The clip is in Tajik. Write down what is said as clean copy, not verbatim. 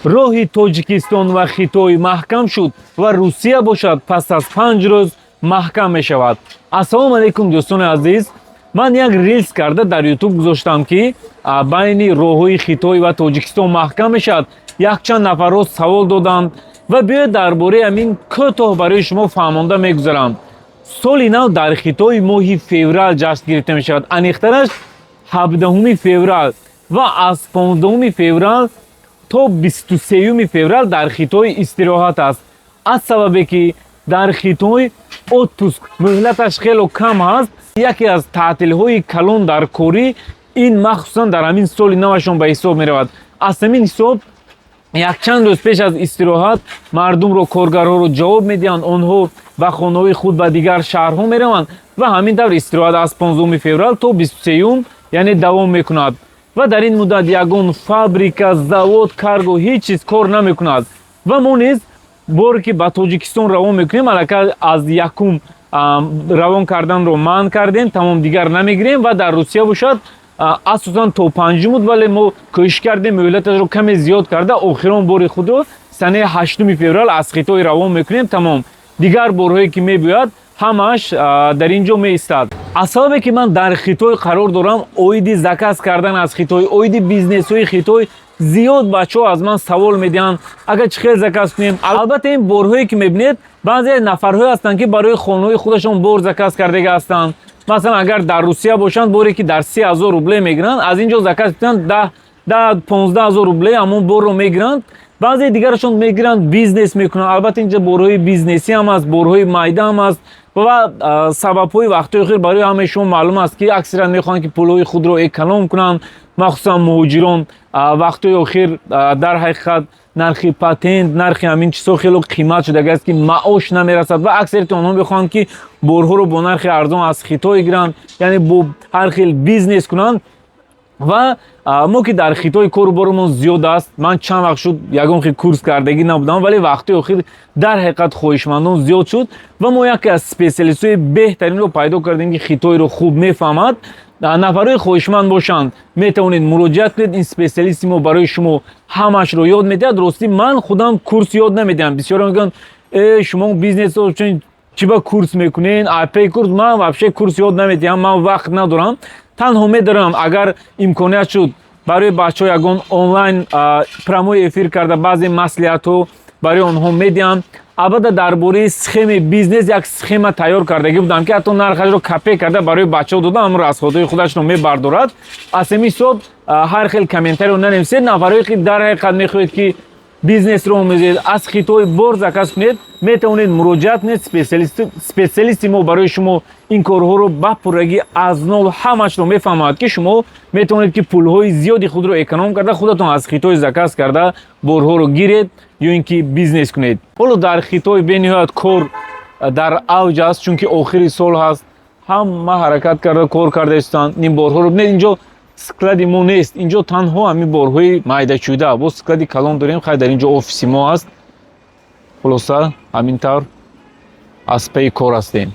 Роҳи Тоҷикистон ва Хитой маҳкам шуд ва Русия бошад, пас аз 5 рӯз маҳкам мешавад. Ассалому алайкум, дӯстони азиз. Ман як рилс карда дар Ютуб гузоштам, ки байни роҳҳои Хитой ва Тоҷикистон маҳкам мешавад. Якчанд нафарҳо савол доданд ва биёед, дар бораи ҳамин кӯтоҳ барои шумо фаҳмонда мегузарам. Соли нав дар Хитой моҳи феврал ҷашн гирифта мешавад, аниқтараш 17 феврал, ва аз 15 феврал то 23 феврал дар Хитой истироҳат аст. Аз сабабе ки дар Хитой отпуск муҳлаташ хело кам ҳаст, яке аз таътилҳои калон дар корӣ ин махсусан дар ҳамин соли навашон ба ҳисоб меравад. Аз ҳамин ҳисоб якчанд рӯз пеш аз истироҳат мардумро, коргарҳоро ҷавоб медиҳанд, онҳо ба хонаҳои худ, ба дигар шаҳрҳо мераванд ва ҳамин тавр истироҳат аз 15 феврал то 23, яъне давом мекунад. Ва дар ин муддат ягон фабрика, завод, карго, ҳеҷ чиз кор намекунад. Ва мо низ боре ки ба Тоҷикистон равон мекунем, аллакай аз якум равон карданро манъ кардем, тамом, дигар намегирем. Ва дар Русия бошад, асосан то панҷум буд, вале мо кӯшиш кардем, муҳлаташро каме зиёд карда, охирон бори худро санаи 8 феврал аз Хитой равон мекунем, тамом. Дигар борҳое ки мебиёяд, ҳамааш дар ин ҷо меистад. Аз сабабе ки ман дар Хитой қарор дорам, оиди заказ кардан аз Хитой, оиди бизнесҳои Хитой зиёд бачаҳо аз ман савол медиҳанд, агар чӣ хел заказ кунем. Албатта, ин борҳое ки мебинед, баъзе нафарҳое ҳастанд, ки барои хонаҳои худашон бор заказ кардага ҳастанд. Масалан, агар дар Русия бошанд, боре ки дар 30 000 рубле мегиранд, аз ин ҷо заказ мекунанд, 10, 15 000 рубле ҳамон борро мегиранд. Баъзе дигарашон мегиранд, бизнес мекунанд. Албатта, инҷа борҳои бизнесӣ ҳам аст, борҳои майда ҳам аст. Ва сабабҳои вақтҳои охир барои ҳамаи шумо маълум аст, ки аксаран мехоҳанд, ки пулҳои худро эконом кунанд, махсусан муҳоҷирон. Вақтҳои охир дар ҳақиқат нархи патент, нархи ҳамин чизҳо хело қимат шудагааст, ки маош намерасад, ва аксарияти онҳо мехоҳанд, ки борҳоро бо нархи арзон аз Хитой гиранд, яъне бо ҳар хел бизнес кунанд. Ва мо ки дар Хитой кору боромон зиёд аст, ман чанд вақт шуд ягон хел курс кардагӣ набудам, вале вақтҳои охир дар ҳақиқат хоҳишмандон зиёд шуд ва мо яке аз специалистҳои беҳтаринро пайдо кардем, ки Хитойро хуб мефаҳмад. Нафарҳои хоҳишманд бошанд, метавонед муроҷиат кунед. Ин специалисти мо барои шумо ҳамашро ёд медиҳад. Ростӣ, ман худам курс ёд намедиҳам. Бисёре мегӯянд: «Э, шумо бизнес чӣ ба курс мекунед, апей курс?» Ман вообще курс ёд намедиҳам, ман вақт надорам. Танҳо медорам, агар имконият шуд, барои бачаҳо ягон онлайн прямой эфир карда, баъзе маслиҳатҳо барои онҳо медиҳам. Албатта, дар бораи схемаи бизнес як схема тайёр кардагӣ будам, ки ҳатто нархашро копия карда барои бачаҳо додам, ҳамон расходҳои худашро мебардорад. Аз ҳамин ҳисоб ҳар хел комментариро нанависед. Нафарҳое ки дар ҳақиқат мехоҳед, ки бизнесро омӯзед, аз Хитой бор заказ кунед, метавонед муроҷиат кунед. Специалисти мо барои шумо ин корҳоро ба пуррагӣ аз нол ҳамашро мефаҳмад, ки шумо метавонед, ки пулҳои зиёди худро эконом карда, худатон аз Хитой заказ карда борҳоро гиред ё ин ки бизнес кунед. Ҳоло дар Хитой бениҳоят кор дар авҷ аст, чунки охири сол ҳаст, ҳама ҳаракат карда кор карда истанд. Ин борҳоро бинед, инҷо склади мо нест, инҷо танҳо ҳамин борҳои майдачӯда. Боз склади калон дорем, хай, дар инҷо офиси мо аст. Хулоса, ҳамин тавр аз пайи кор ҳастем.